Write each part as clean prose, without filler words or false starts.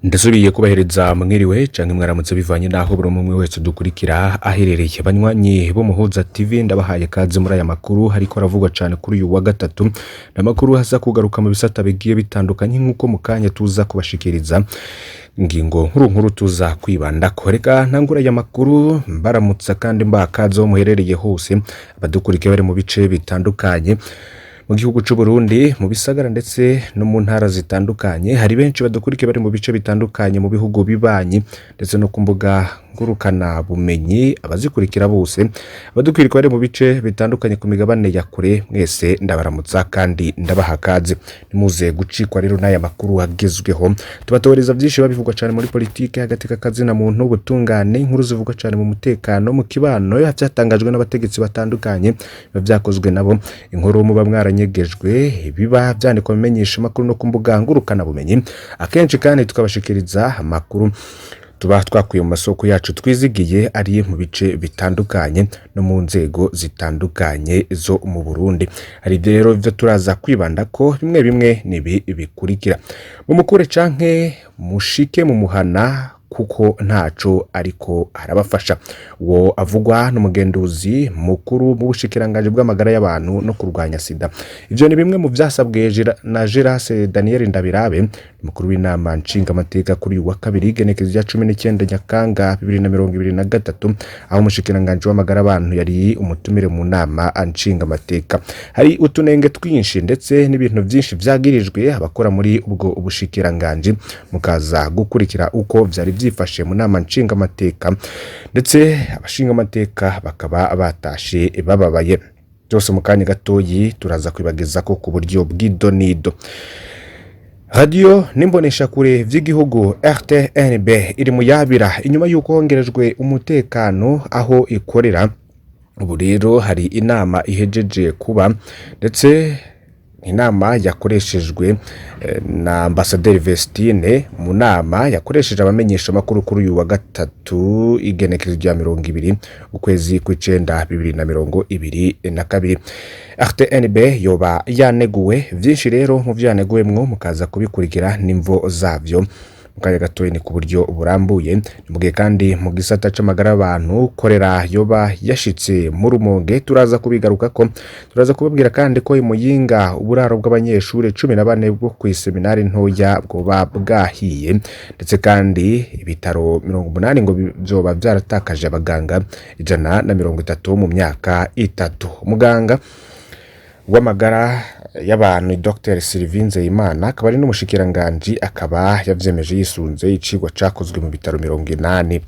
Ndasubiye kubahereza mwiriwe canke mwaramutse bivanye naho buri umwe wese dukurikira aherereye. Banywanyi b'Umuhuza TV, ndabahaye kaze muri aya makuru hariko aravugwa cane kuri uyu wa gatatu. N'amakuru aza kugaruka mu bisata bigiye bitandukanye, nk'uko mu kanya tuza kubashikiriza ingingo nkuru nkuru tuza kwibandako. Reka ntangure aya makuru mbaramutsa kandi mbaha kaze aho muherereye hose, abadukurikiye bari mu bice bitandukanye mu gihugu c'u Burundi, mu bisagara ndetse no mu ntara zitandukanye. Hari benshi badukurikiye bari mu bice bitandukanye mu bihugu bibanyi, ndetse no ku mbuga ngurukana bumenyi. Abazikurikira bose, abadukurikira bari mu bice bitandukanye ku migabane ya kure, mwese ndabaramutsa kandi ndabaha kaze. Nimuze gucikwa rero n'aya makuru agezweho. Tubatoreza vyinshi biba bivugwa cane muri politike, hagati k'akazina muntu, ubutungane, inkuru zivugwa cane mu mutekano, mu kibano, vyatangajwe n'abategetsi batandukanye, biba vyakozwe nabo, inkuru muba mwaranyegejwe, biba vyandikwa mu bimenyeshamakuru no ku mbuga ngurukana bumenyi. Akenshi kandi tukabashikiriza amakuru tuba twakuye mu masoko yacu twizigiye ari mu bice bitandukanye no mu nzego zitandukanye zo mu Burundi. Hari ivyo rero vyo turaza kwibandako bimwe bimwe nibi bikurikira: mumukure canke mushike mu muhana kuko ntaco ariko arabafasha. Uwo avugwa n'umugenduzi mukuru mu bushikiranganji bw'amagara y'abantu no kurwanya sida. Ivyo ni bimwe mu vyasabwe na Gérase Daniel Ndabirabe, umukuru w'inama nshingamateka, kuri uyu wa kabiri, igenekerezo rya 19 Nyakanga 2023, aho umushikiranganji w'amagara y'abantu yari umutumire mu nama nshingamateka. Hari utunenge twinshi ndetse n'ibintu vyinshi vyagirijwe abakora muri ubwo bushikiranganji. Mukaza gukurikira uko vyari vyifashe mu nama nshingamateka, ndetse abashingamateka bakaba batashe bababaye. Byose mu kanya gatoyi turaza kwibagezako ku buryo bw'idonido. Radiyo n'imboneshakure vy'igihugu RTNB iri mu yabira inyuma y'uko hongerejwe umutekano aho ikorera. Ubu rero hari inama ihejeje kuba, ndetse inama yakoreshejwe na Ambasaderi Vestine mu nama yakoresheje abamenyesha makuru kuri uyu wa gatatu, igenekerezo rya 20 ukwezi kw'icenda 2022. RTNB yoba yaneguwe vyinshi. Rero mu vyo yaneguwemwo mukaza kubikurikira n'imvo zavyo mu kanya gatoya, ni ku buryo burambuye. Ni mugihe kandi mu gisata c'amagara y'abantu korera yoba yashitse mu Rumonge, turaza kubigarukako. Turaza kubabwira kandi ko i Muyinga uburaro bw'abanyeshure 14 bwo kw'iseminari ntoya bwoba bwahiye, ndetse kandi ibitaro 80 ngo vyoba vyaratakaje abaganga 130 mu myaka 3. Muganga w'amagara y'abantu Dr Sylvie Nzeyimana, akaba ari n'umushikiranganji, akaba yavyemeje yisunze icigwa cakozwe mu bitaro 80.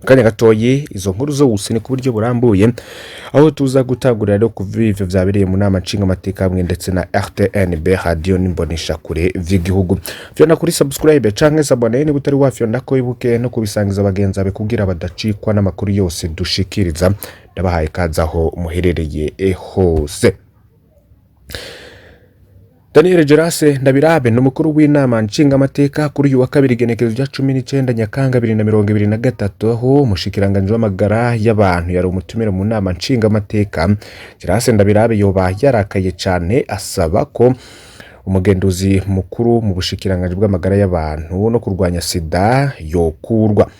Mu kanya gatoyi izo nkuru zose ni ku buryo burambuye, aho tuza gutangurira rero kuva ivyo vyabereye mu nama nshingamateka hamwe ndetse na RTNB, radio n'imboneshakure vy'igihugu. Fyonda kuri subscribe canke s'abonner niba utari wafyonda ko, ibuke no kubisangiza bagenzi bawe kugira badacikwa n'amakuru yose dushikiriza. Ndabahaye kaze aho muherereye hose. Daniel Gerase Ndabirabe ni umukuru w'inama nshingamateka. Kuri uyu wa kabiri, igenekerezo rya 19 Nyakanga 2023, aho umushikiranganji w'amagara y'abantu yari umutumire mu nama nshingamateka, Gerase Ndabirabe yoba yarakaye cane, asaba ko umugenduzi mukuru mu bushikiranganji bw'amagara y'abantu no kurwanya sida yokurwa.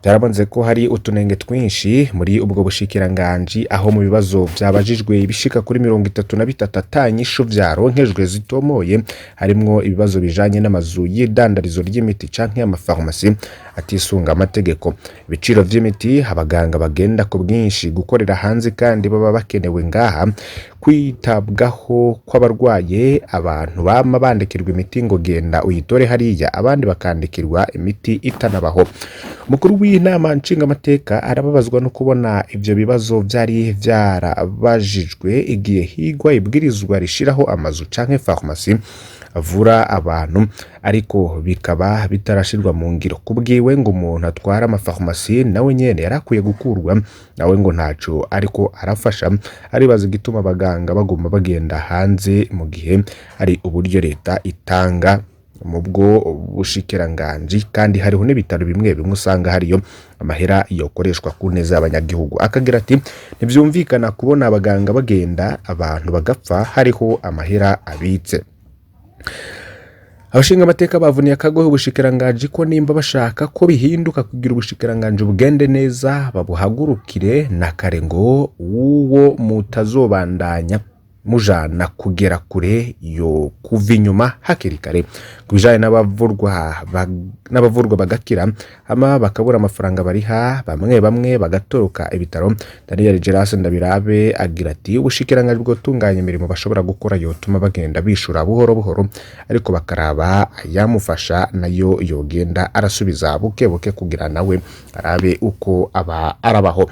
Byarabonze ko hari utunenge twinshi muri ubwo bushikiranganji, aho mu bibazo vyabajijwe ibishika kuri 33 atanyishu vyaronkejwe zitomoye, harimwo ibibazo bijanye n'amazu y'idandarizo ry'imiti canke amafarumasi atisunga amategeko, ibiciro vy'imiti, abaganga bagenda ku bwinshi gukorera hanze kandi baba bakenewe ngaha, kwitabwaho kw'abarwaye, abantu bama bandikirwa imiti ngo genda uyitore hariya, abandi bakandikirwa imiti itanabaho. Umukuru w'inama nshingamateka arababazwa no kubona ivyo bibazo vyari vyarabajijwe igihe higwa ibwirizwa rishiraho amazu canke farumasi avura abantu, ariko bikaba bitarashirwa mu ngiro. Kubwiwe ngo umuntu atwara amafarumasi nawe nyene yarakwiye gukurwa, nawe ngo ntaco ariko arafasha. Aribaza igituma abaganga baguma bagenda hanze mu gihe hari uburyo leta itanga mu bwo bushikiranganji, kandi hariho n'ibitaro bimwe bimwe usanga hariyo amahera yokoreshwa ku neza y'abanyagihugu. Akagira ati: "Ntivyumvikana kubona abaganga bagenda, abantu bagapfa, hariho amahera abitse." Abashinga amateka bavuniye akagohe ubushikiranganji ko nimba bashaka ko bihinduka kugira ubushikiranganji bugende neza babuhagurukire na kare, ngo uwo mutazobandanya mujana kugera kure yo kuva inyuma hakiri kare. Ku bijanye n'abavurwa bagakira hama bakabura amafaranga bariha, bamwe bamwe bagatoroka ibitaro, Daniel Geras Ndabirabe agira ati ubushikiranganji bwotunganya imirimo bashobora gukora yotuma bagenda bishura buhoro buhoro, ariko bakaraba ayamufasha nayo yogenda arasubiza buke buke kugira nawe arabe uko aba arabaho.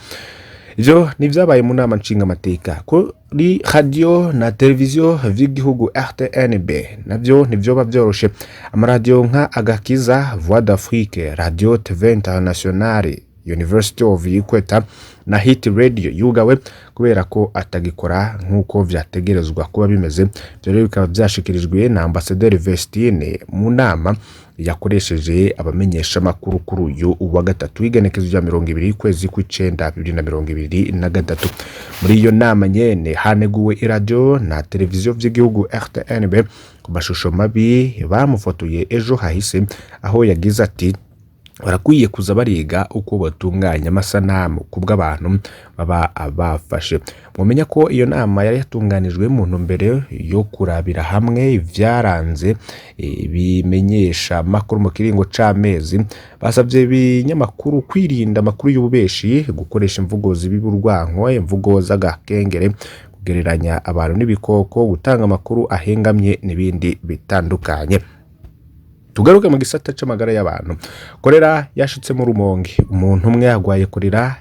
Ivyo ni vyabaye mu nama nshingamateka. Kuri radio na televiziyo vy'igihugu RTNB navyo ntivyoba vyoroshe. Amaradiyo nka Agakiza, Voix d'Afrique, Radio TV Internationale, University of Equator na Hit Radio yugawe kubera ko atagikora nk'uko vyategerezwa kuba bimeze. Ivyo rero bikaba vyashikirijwe na Ambasaderi Vestine mu nama yakoresheje abamenyesha makuru kuri uyu wa gatatu, w'igenekezo rya 20 kwezi kw'icenda 2023. Muri iyo nama nyene haneguwe iradiyo na televiziyo vy'igihugu RTNB ku mashusho mabi bamufotoye ejo hahise, aho yagize ati barakwiye kuza bariga uko batunganya amasanamu kubw'abantu baba bafashe. Mumenya ko iyo nama yari yatunganijwe mu ntumbero yo kurabira hamwe ivyaranze ibimenyesha makuru mu kiringo c'amezi. Basavye ibinyamakuru kwirinda amakuru y'ububeshi, gukoresha imvugo zibiba urwanko, imvugo z'agakengere, kugereranya abantu n'ibikoko, gutanga amakuru ahengamye n'ibindi bitandukanye. Tugaruke mu gisata c'amagara y'abantu. Korera yashitse mu Rumonge, umuntu umwe yagwaye korera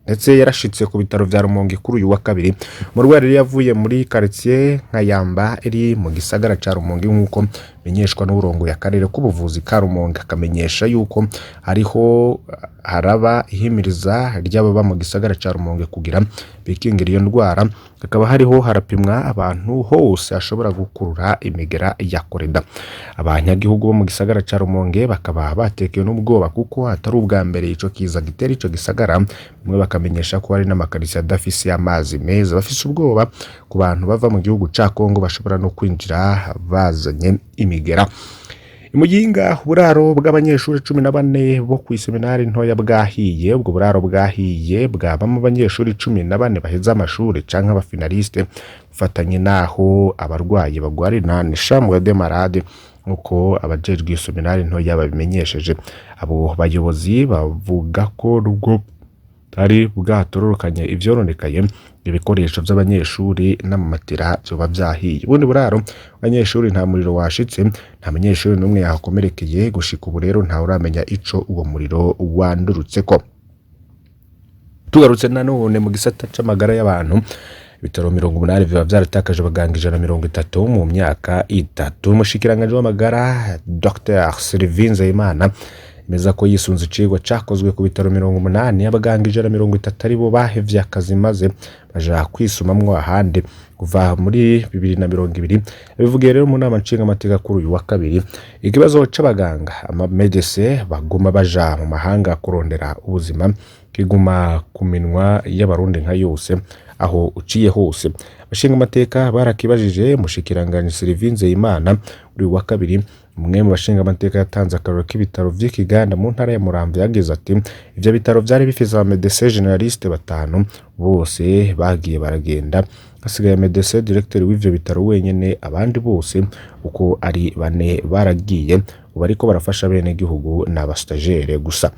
ndetse yarashitse ku bitaro vya Rumonge kuri uyu wa kabiri. Umurwayi rero yavuye muri quartier Nkayamba iri mu gisagara ca Rumonge, nk'uko menyeshwa n'urongoye akarere k'ubuvuzi ka Rumonge, akamenyesha yuko hariho haraba ihimiriza ry'ababa mu gisagara ca Rumonge kugira bikingira iyo ndwara. Hakaba hariho harapimwa abantu hose hashobora gukurura imigera ya korera. Abanyagihugu bo mu gisagara ca Rumonge bakaba batekewe n'ubwoba kuko atari ubwa mbere ico kiza gitera ico gisagara. Bamwe bakamenyesha ko hari n'amakarisi adafise amazi meza. Bafise ubwoba ku bantu bava mu gihugu ca Kongo bashobora no kwinjira bazanye imigera. Imuyinga, uburaro bw'abanyeshuri 14 bo kw'iseminari ntoya bwahiye. Ubwo buraro bwahiye bwabamo abanyeshuri 14 baheza amashuri canke abafinaliste, bufatanye naho abarwayi bagwarira, ni chambre de malade, nkuko abajejwe iyo seminari ntoya babimenyesheje. Abo bayobozi bavuga ko nubwo bwari bwatororokanye ivyononekaye, ibikoresho vy'abanyeshuri n'amamatera vyoba vyahiye. Ubundi buraro abanyeshuri nta muriro washitse, nta munyeshuri n'umwe yahakomerekeye. Gushika ubu rero ntawe uramenya ico uwo muriro wandurutseko. Tugarutse nanone mu gisata c'amagara y'abantu, ibitaro 80 biba vyaratakaje abaganga 130 mu myaka 3. Umushikiranganji w'amagara Dr Sylvie Nzeyimana yemeza ko yisunze icigwa cakozwe ku bitaro 80, abaganga 130 aribo bahevye akazi maze baja kwisumamwo ahandi kuva muri 2020. Yabivugiye rero mu nama nshingamateka kuri uyu wa kabiri. Ikibazo c'abaganga amamedese baguma baja mu mahanga kurondera ubuzima kiguma ku minwa y'abarundi nka yose aho uciye hose. Abashingamateka barakibajije umushikiranganji Sylvie Nzeyimana kuri uyu wa kabiri. Umwe mu bashingamateka yatanze akarorero k'ibitaro vy'Ikiganda mu ntara ya Muramvya, yagize ati ivyo bitaro vyari bifise aba médecin généraliste batanu, bose bagiye baragenda, hasigaye médecin directeur w'ivyo bitaro wenyene, abandi bose uko ari bane baragiye, ubu ariko barafasha bene gihugu ni aba stagiaire gusa.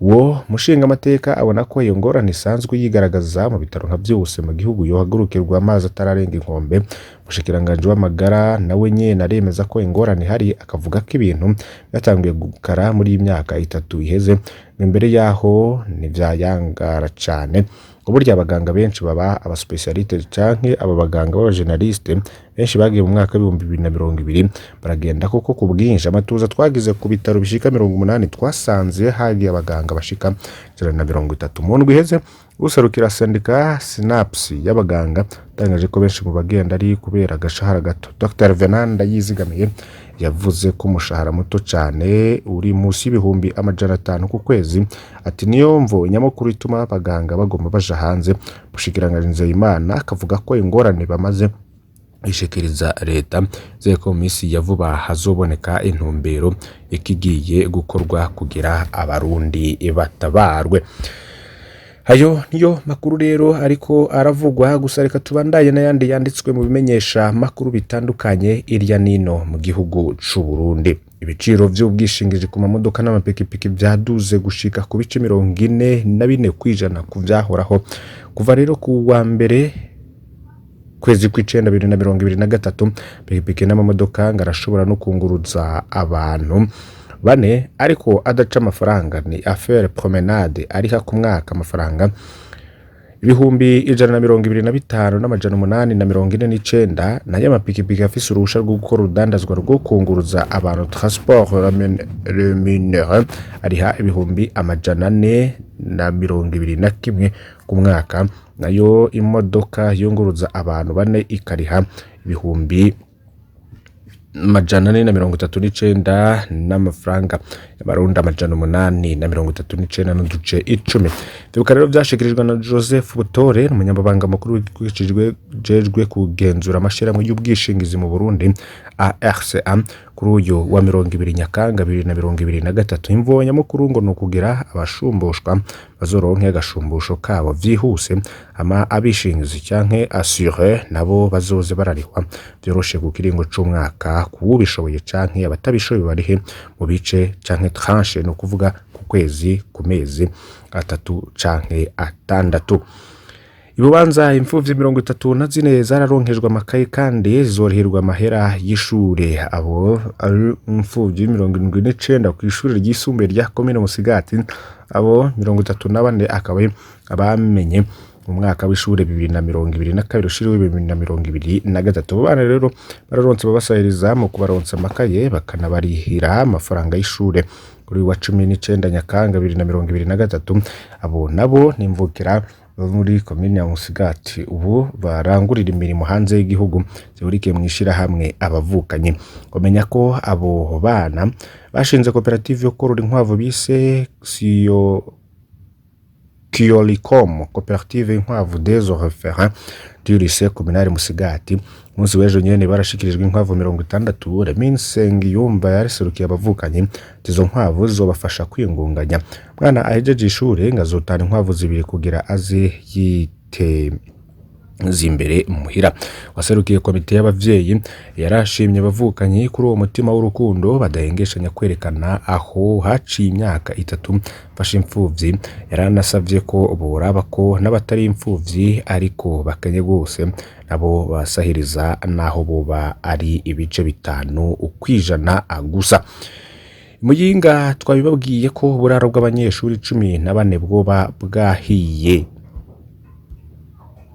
Uwo mushingamateka abona ko iyo ngorane isanzwe yigaragaza mu bitaro nka vyose mu gihugu yohagurukirwa amazi atararenga inkombe. Umushikiranganji w'amagara nawe nyene aremeza ko ingorane ihari, akavuga ko ibintu byatanguye gukara muri iyi myaka 3 iheze, imbere yaho ntivyayangara cane. Burya abaganga benshi baba aba spécialiste canke aba baganga b'aba généraliste benshi bagiye mu mwaka w'2020 baragenda koko ku bwinshi. Amatuza twagize ku bitaro bishika 80 twasanze hagiye abaganga bashika 130. Mu ndwi iheze, userukira sendika SYNAPS y'abaganga yatangaje ko benshi mu bagenda ari kubera agashahara gato. Dr Venant Ndayizigamiye yavuze ko umushahara muto cane uri munsi y'500,000 ku kwezi, ati niyo mvo nyamukuru ituma abaganga bagomba baja hanze. Umushikiranganji Nzeyimana akavuga ko ingorane bamaze Ishikiriza leta zeye ko mu minsi ya vuba hazoboneka intumbero ikigiye gukorwa kugira Abarundi batabarwe. Ayo niyo makuru rero ariko aravugwa, gusa reka tubandanye n'ayandi yanditswe mu bimenyesha makuru bitandukanye irya nino mu gihugu c'u Burundi. Ibiciro vy'ubwishingizi ku mamodoka n'amapikipiki vyaduze gushika ku bice 44% ku vyahoraho. Kuva rero ku wa mbere kwezi kw'icenda 2023, pikipiki n'amamodoka ngo arashobora no kunguruza abantu bane ariko adaca amafaranga, ni affaire promenade, ariha ku mwaka amafaranga 125,849. Nayo amapikipiki afise uruhusha rwo gukora urudandazwa rwo kunguruza abantu, transport rémunéré, ariha 421,000 ku mwaka. Nayo imodoka yunguruza abantu bane ikariha 439,839 n'amafaranga y'Amarundi 839.10. Ivyo rero vyashikirijwe na Joseph Butore, umunyamabanga mukuru w'ijejwe kugenzura amashirahamwe y'ubwishingizi mu Burundi, ARCA, kuri uyu wa 20 Nyakanga 2023. Imvo nyamukuru ngo ni ukugira abashumbushwa bazoronke agashumbusho kabo vyihuse, ama abishingizi canke assuré nabo bazoze bararihwa vyoroshe ku kiringo c'umwaka kuwubishoboye, canke abatabishoboye barihe mu bice canke tranche, ni ukuvuga ku kwezi, ku mezi 3 canke 6. Ibubanza imfuvyi 34 zararonkejwe amakaye kandi zizorihirwa amahera y'ishure. Abo ari imfuvyi 79 kw'ishure ryisumbuye rya komine Musigati, abo 34 akaba abamenye mu mwaka w'ishure 2022 ushira 2023. Abo bana rero bararonse babasahiriza mu kubaronsa amakaye, bakanabarihira amafaranga y'ishure kuri wa 19 Nyakanga 2023. Abo nabo nimvukira muri komine ya Musigati, ubu barangurira imirimo hanze y'igihugu, zihurikiye mu ishirahamwe Abavukanyi. Umenya ko abo bana bashinze koperative yo korora inkwavu bise Siyo Kiolicom, koperative inkwavu des orphelins du lycée communal Musigati. Umunsi w'ejo nyene barashikirijwe inkwavu 60. Remy Nsengiyumva yariserukiye Abavukanyi, izo nkwavu zizobafasha kwiyungunganya. Mwana ahejeje ishure ngo azotana inkwavu zibiri kugira aze yite imbere muhira. Waserukiye komite y'abavyeyi yarashimye Abavukanyi kuri uwo mutima w'urukundo badahengeshanya kwerekana aho haciye imyaka 3 fasha imfuvyi. Yaranasavye ko boraba ko n'abatari imfuvyi ariko bakenye gose nabo basahiriza, naho boba ari ibice 5% gusa. Muyinga twabibabwiye ko uburaro bw'abanyeshuri 14 bwoba bwahiye.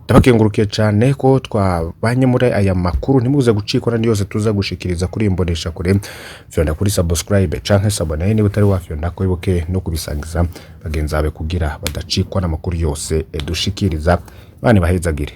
Ndabakengurukiye cyane ko twabanye muri aya makuru. Ntimuze gucikwa n'andi yose tuza gushikiriza kuri imbonesha kure. Fyonda kuri subscribe canke s'abonner niba utari wafyonda ko, ibuke no kubisangiza bagenzi bawe kugira badacikwa n'amakuru yose dushikiriza. Bane bahezagire.